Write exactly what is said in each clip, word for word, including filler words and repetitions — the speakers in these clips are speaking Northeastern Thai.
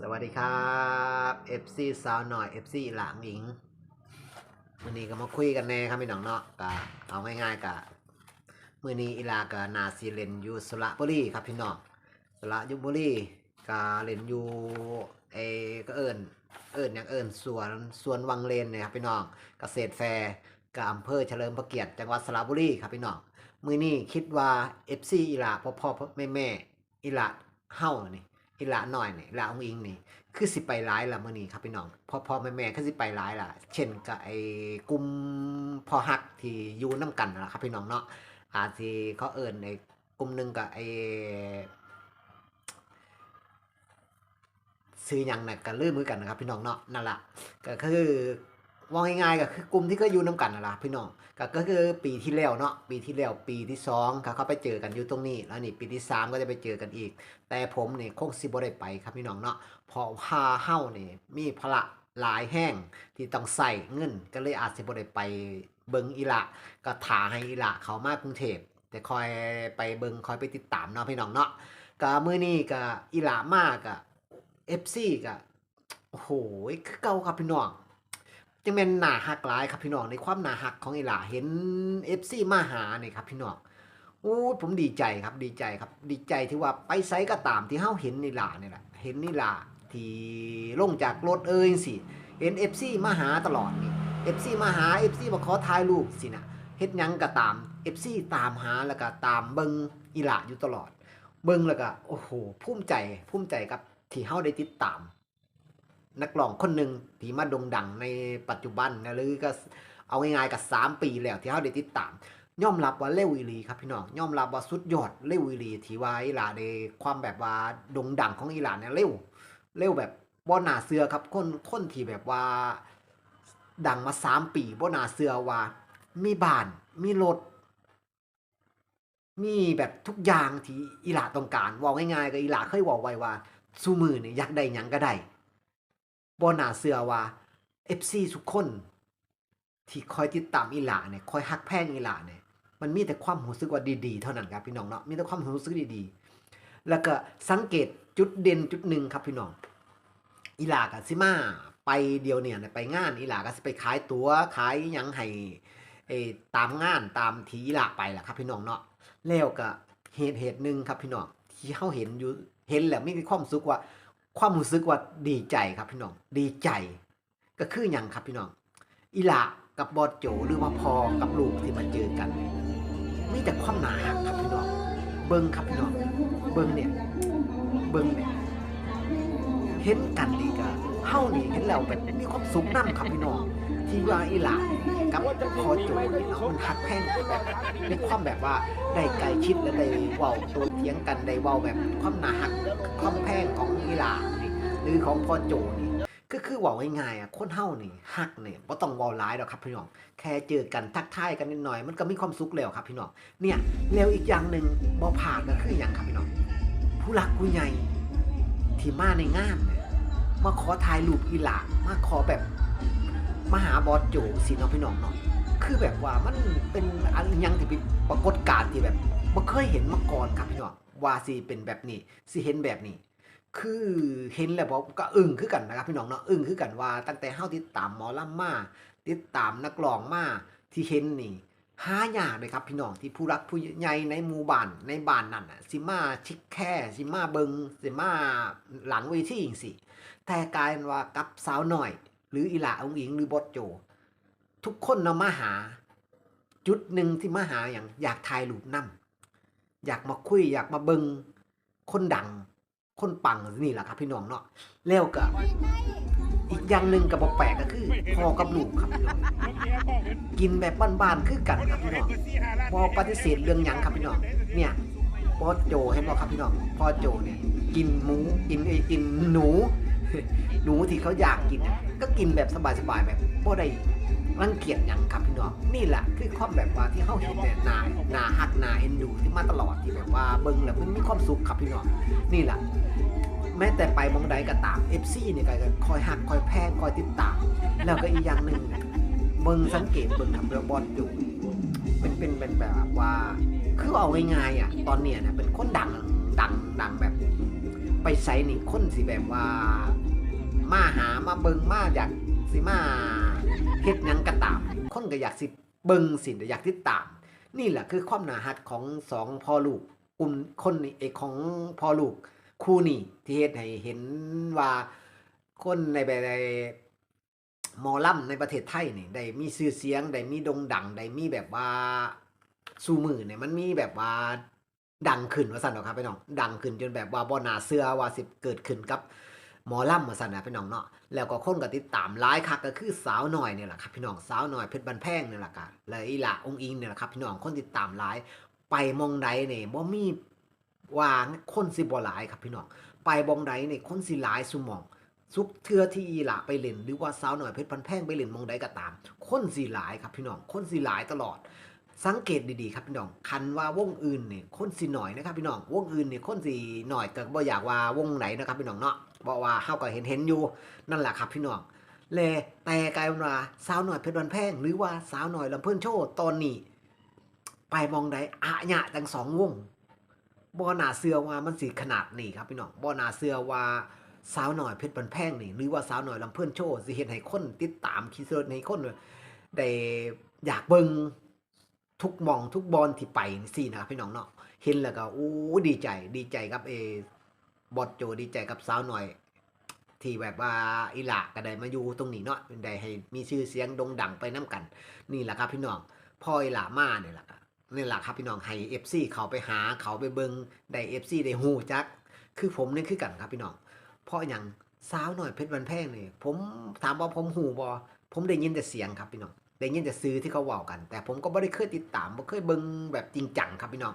สวัสดีครับเอฟซีสาวน้อยเอฟซีอีหล่าหญิง มื้อนี้ก็มาคุยกันแหน่ครับพี่น้องเนาะ ก็เอาง่ายๆ ก็มื้อนี้อีหล่าก็น่าสิเล่นอยู่สระบุรีครับพี่น้อง สระบุรีก็เล่นอยู่ เอ ก็เอิ้น เอิ้นหยัง เอิ้นสวน สวนวังเลนเนี่ยครับพี่น้อง เกษตรแฟร์ ก็อำเภอเฉลิมพระเกียรติ จังหวัดสระบุรีครับพี่น้อง มื้อนี้คิดว่าเอฟซีอีหล่า พ่อๆ แม่ๆ อีหล่าเฮานี่ อีหล่าน้อยนี่ อีหล่าอุ๋งอิ๋งนี่ คือสิไปหลายล่ะมื้อนี้ครับพี่น้อง พ่อๆ แม่ๆ คือสิไปหลายล่ะ เช่นก็ไอ้กลุ่มพ่อฮักที่อยู่นำกันนั่นล่ะครับพี่น้องเนาะ อาจสิเขาเอิ้นไอ้กลุ่มหนึ่งก็ไอ้ ชื่อหยังน่ะก็ลืมคือกันนะครับพี่น้องเนาะ นั่นล่ะ ก็คือ เว้าง่ายๆ ก็คือกลุ่มที่เคยอยู่นำกันนั่นล่ะพี่น้อง ก็ ก็คือปีที่แล้วเนาะ ปีที่แล้ว ปีที่สอง ก็เขาไปเจอกันอยู่ตรงนี้ แล้วนี่ปีที่สาม ก็จะไปเจอกันอีก แต่ผมนี่คงสิบ่ได้ไปครับพี่น้องเนาะ เพราะว่าเฮานี่มีภาระหลายแฮงที่ต้องใช้เงิน ก็เลยอาจสิบ่ได้ไปเบิ่งอีหล่า ก็ถ่าให้อีหล่าเข้ามากรุงเทพ แต่ค่อยไปเบิ่ง ค่อยไปติดตามเนาะพี่น้องเนาะ ก็มื้อนี้ก็อีหล่ามาก็ เอฟซี ก็ โอ้โห คือเก่าครับพี่น้อง จั่งแม่นน่าฮักหลายครับพี่น้อง ในความน่าฮักของอีหล่า เห็นเอฟซีมาหานี่ครับพี่น้อง โอ้ย ผมดีใจครับ ดีใจครับ ดีใจที่ว่าไปไสก็ตามที่เฮาเห็นอีหล่านี่แหละ เห็นอีหล่าที่ลงจากรถเอ่ยจั่งซี้ เห็นเอฟซีมาหาตลอดนี่ เอฟซีมาหา เอฟซีมาขอถ่ายรูปสินะ เฮ็ดหยังก็ตาม เอฟซีตามหาแล้วก็ตามเบิ่งอีหล่าอยู่ตลอด เบิ่งแล้วก็ โอ้โห ภูมิใจ ภูมิใจกับที่เฮาได้ติดตาม นักร้องคนหนึ่งที่มาโด่งดังในปัจจุบันนะ หรือก็เอาง่ายๆ ก็สามปีแล้วที่เฮาได้ติดตาม ยอมรับว่าเร็วอีหลีครับพี่น้อง ยอมรับว่าสุดยอด เร็วอีหลี ที่ว่าอีหล่าได้ความแบบว่าโด่งดังของอีหล่าเนี่ยเร็ว เร็วแบบบ่น่าเชื่อครับ คน คนที่แบบว่าดังมาสามปี บ่น่าเชื่อว่ามีบ้าน มีรถ มีแบบทุกอย่างที่อีหล่าต้องการ เว้าง่ายๆ ก็อีหล่าเคยเว้าไว้ว่า ซุมื้อนี่อยากได้หยังก็ได้ บ่น่าเชื่อว่า เอฟซี ทุกคนที่คอยติดตามอีหล่าเนี่ย คอยฮักแพงอีหล่าเนี่ย มันมีแต่ความรู้สึกว่าดีๆ เท่านั้นครับพี่น้องเนาะ มีแต่ความรู้สึกดีๆ แล้วก็สังเกตจุดเด่นจุดหนึ่งครับพี่น้อง อีหล่าก็สิมาไปเดี๋ยวเนี่ยนะ ไปงาน อีหล่าก็สิไปขายตั๋ว ขายหยังให้ เอ่อ ตามงาน ตามที่อีหล่าไปล่ะครับพี่น้องเนาะ แล้วก็เหตุ เหตุหนึ่งครับพี่น้อง ที่เฮาเห็นอยู่ เห็นแล้วมีความสุขว่า ความรู้สึกว่าดีใจครับพี่น้อง ดีใจ ก็คือหยังครับพี่น้อง อีหล่ากับบอสโจ หรือว่าพ่อกับลูกที่มาเจอกัน มีแต่ความน่าฮักครับพี่น้อง เบิ่งครับพี่น้อง เบิ่งเนี่ย เบิ่งเนี่ย เห็นกันนี่ก็ เฮานี่เห็นแล้วแบบมีความสุขนำครับพี่น้อง ที่ว่าอีหล่ากับพ่อโจนี่เนาะ มันฮักแพงแบบ มีความแบบว่าได้ใกล้ชิดและได้เว้าโต้เถียงกัน ได้เว้าแบบความน่าฮัก ความแพงของอีหล่านี่ หรือของพ่อโจนี่ ก็คือเว้าง่ายๆอะ คนเฮานี่ฮักนี่บ่ต้องเว้าหลายดอกครับพี่น้อง แค่เจอกันทักทายกันนิดหน่อย มันก็มีความสุขแล้วครับพี่น้อง เนี่ย แล้วอีกอย่างหนึ่งบ่พลาดก็คือหยังครับพี่น้อง ผู้หลักผู้ใหญ่ที่มาในงานเนี่ย มาขอถ่ายรูปอีหล่า มาขอแบบ มาหาบอสโจสิเนาะพี่น้องเนาะ คือแบบว่ามันเป็นอะหยังที่เป็นปรากฏการณ์ที่แบบบ่เคยเห็นมาก่อนครับพี่น้อง ว่าสิเป็นแบบนี้ สิเห็นแบบนี้ คือเห็นแล้วผมก็อึ้งคือกันนะครับพี่น้องเนาะ อึ้งคือกันว่าตั้งแต่เฮาติดตามหมอลำมา ติดตามนักร้องมา ที่เห็นนี่ หายากเลยครับพี่น้อง ที่ผู้หลักผู้ใหญ่ในหมู่บ้าน ในบ้านนั่นน่ะ สิมาเทคแคร์ สิมาเบิ่ง สิมาหลังเวทีจังซี้ แต่กลายเป็นว่ากับสาวน้อย หรืออีหล่าอุ๋งอิ๋ง หรือบอสโจ ทุกคนเนาะมาหา จุดหนึ่งที่มาหาหยัง อยากถ่ายรูปนำ อยากมาคุย อยากมาเบิ่งคนดัง คนปังนี่แหละครับพี่น้องเนาะ แล้วก็อีกอย่างหนึ่งก็บ่แปลกก็คือพ่อกับลูกครับพี่น้อง กินแบบบ้านๆคือกันครับพี่น้อง บ่ปฏิเสธเรื่องหยังครับพี่น้อง เนี่ย พ่อโจเห็นบ่ครับพี่น้อง พ่อโจเนี่ย กินหมู กิน เอ้ย กินหนู หนูที่เขาอยากกินน่ะ ก็กินแบบสบายๆ แบบบ่ได้รังเกียจหยังครับพี่น้อง นี่แหละคือความแบบว่าที่เฮาเห็นเนี่ย น่า น่าฮัก น่าเอ็นดูที่มาตลอด ที่แบบว่าเบิ่งแล้วมันมีความสุขครับพี่น้อง นี่แหละ แม้แต่ไปหม่องใดก็ตาม เอฟซี นี่ก็คอยฮัก คอยแพง คอยติดตาม แล้วก็อีกอย่างหนึ่ง เบิ่งสังเกตเบิ่งครับ แล้วบอสโจ เป็น เป็น เป็นแบบว่า คือเอาง่ายๆอะ ตอนเนี้ยนะ เป็นคนดัง ดัง ดังแบบ ไปไสนี่คนสิแบบว่ามาหามาเบิ่งมาอยากสิมาเฮ็ดหยังก็ตาม คนก็อยากสิเบิ่งสิอยากติดตาม นี่แหละคือความน่าฮักของสองพ่อลูกกลุ่มคนนี้เอยของพ่อลูกคู่นี้ที่เฮ็ดให้เห็นว่าคนในแบบ หมอลำในประเทศไทยนี่ได้มีชื่อเสียงได้มีโด่งดังได้มีแบบว่าสู่มื้อนี่มันมีแบบว่าดังขึ้นว่าซั่นเถาะครับพี่น้องดังขึ้นจนแบบว่าบ่น่าเชื่อว่าสิเกิดขึ้นกับหมอลำว่าซั่นน่ะพี่น้องเนาะแล้วก็คนก็ติดตามหลายคักก็คือสาวน้อยนี่แหละครับพี่น้องสาวน้อยเพชรบ้านแพงนี่แหละครับและอีหล่าอุ๋งอิ๋งนี่แหละครับพี่น้องคนติดตามหลายไปหม่องใดนี่บ่มี ว่าคนสิบ่หลายครับพี่น้องไปบ่องใดนี่คนสิหลายซุหม่องซุเทื่อที่อีหล่าไปเล่นหรือว่าสาวน้อยเพชรบ้านแพงไปเล่นหม่องใดก็ตาม คนสิหลายครับพี่น้องคนสิหลายตลอด สังเกตดีๆครับพี่น้องคันว่าวงอื่นนี่คนสิน้อยนะครับพี่น้องวงอื่นนี่คนสิน้อยก็บ่อยากว่าวงไหนนะครับพี่น้องเนาะเพราะว่าเฮาก็เห็นเห็นอยู่นั่นแหละครับพี่น้องและแต่กลายเป็นว่าสาวน้อยเพชรบ้านแพงหรือว่าสาวน้อยลำเพลินโชว์ตอนนี้ ไปหม่องใดอะยะจั่งสองวงบ่น่าเชื่อว่ามันสิขนาดนี้ครับพี่น้องบ่น่าเชื่อว่าสาวน้อยเพชรบ้านแพงนี่หรือว่าสาวน้อยลำเพลินโชว์สิเฮ็ดให้คนติดตามคิดเสิร์ชให้คนได้อยากเบิ่งทุกหม่องทุกบ่อนที่ไปจั่งซี้นะครับพี่น้องเนาะเห็นแล้วก็โอ้ดีใจดีใจกับเอบอสโจดีใจกับสาวน้อย ที่แบบว่าอีหล่าก็ได้มาอยู่ตรงนี้เนาะได้ให้มีชื่อเสียงโด่งดังไปนำกันนี่แหละครับพี่น้องพออีหล่ามานี่แหละครับนี่แหละครับพี่น้องให้เอฟซีเขาไปหาเขาไปเบิ่งได้เอฟซีได้ฮู้จักคือผมนี่คือกันครับพี่น้องเพราะหยังสาวน้อยเพชรบ้านแพงนี่ผมถามว่าผมฮู้บ่ผมได้ยินแต่เสียงครับพี่น้องได้ยินแต่ชื่อที่เขาเว้ากัน แต่ผมก็บ่ได้เคยติดตามบ่เคยเบิ่งแบบจริงจังครับพี่น้อง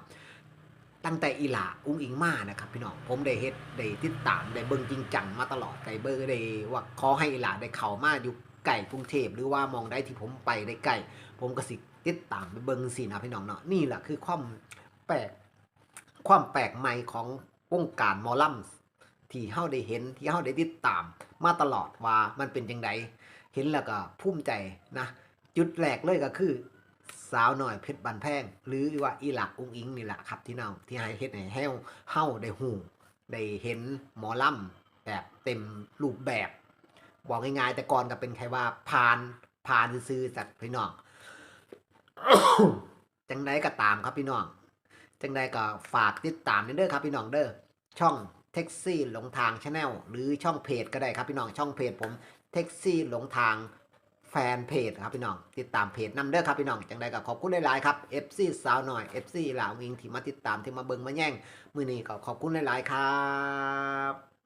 ตั้งแต่อีหล่าอุ๋งอิ๋งมานะครับพี่น้องผมได้เฮ็ดได้ติดตามได้เบิ่งจริงจังมาตลอดได้เบิ่งได้ว่าขอให้อีหล่าได้เข้ามาอยู่ใกล้กรุงเทพฯหรือว่าหม่องใดที่ผมไปได้ใกล้ผมก็สิติดตามไปเบิ่งจั่งซี้นะพี่น้องเนาะนี่แหละคือความแปลกความแปลกใหม่ของวงการหมอลำที่เฮาได้เห็นที่เฮาได้ติดตามมาตลอดว่ามันเป็นจั่งใดเห็นแล้วก็ภูมิใจนะ จุดแรกเลยก็คือสาวน้อยเพชรบ้านแพงหรือว่าอีหล่าอุ๋งอิ๋งนี่แหละครับที่เนาที่ให้เฮ็ดให้เฮาเฮาได้ฮู้ได้เห็นหมอลำแบบเต็มรูปแบบบอกง่ายๆแต่ก่อนก็เป็นแค่ว่าผ่านผ่านซื่อๆจากพี่น้องจั่งใดก็ตามครับพี่น้องจั่งใดก็ฝากติดตามเด้อครับพี่น้องเด้อ ช่องแท็กซี่หลงทาง Channel หรือช่องเพจก็ได้ครับพี่น้องช่องเพจผมแท็กซี่หลงทางแฟนเพจครับพี่น้องติดตามเพจนำเด้อครับพี่น้องจั่งใดก็ขอบคุณหลายๆครับเอฟซีสาวน้อยเอฟซีหล่าอุ๋งอิ๋งที่มาติดตามที่มาเบิ่งมาแย่งมื้อนี้ก็ขอบคุณหลายๆครับ